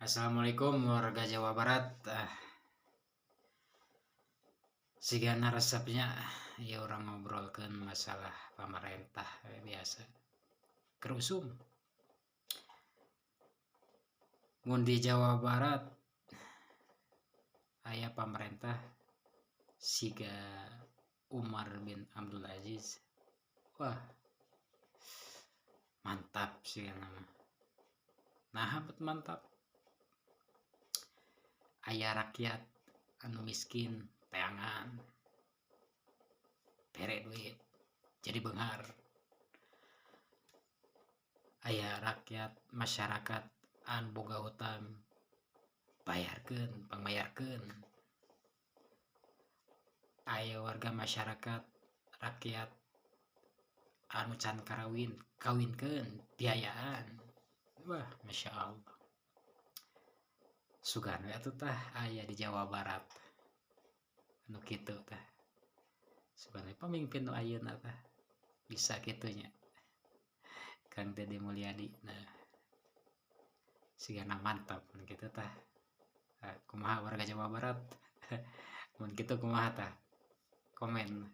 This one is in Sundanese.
Assalamualaikum warga Jawa Barat. Sigana resepnya ya urang ngobrolkeun masalah pamarentah biasa. Keur usum. Mun di Jawa Barat aya pamarentah siga Umar bin Abdul Aziz. Wah, mantap sigana mah. Naha bet mantap? Aya rakyat anu miskin teangan, bere duit jadi beunghar. Aya rakyat masyarakat anu boga hutang bayarkeun, pangbayarkeun. Aya warga masyarakat rakyat anu can karawin kawinkeun biayaan. Wah, Masya Allah. Sugan we atuh tah aya di Jawa Barat anu kitu tah. Sugan we pamimpin nu ayeuna tah bisa kitu nya. Kang Dedi Mulyadi. Nah, sigana mantap mun kitu tah. Kumaha warga Jawa Barat? Mun kitu kumaha tah? Komen.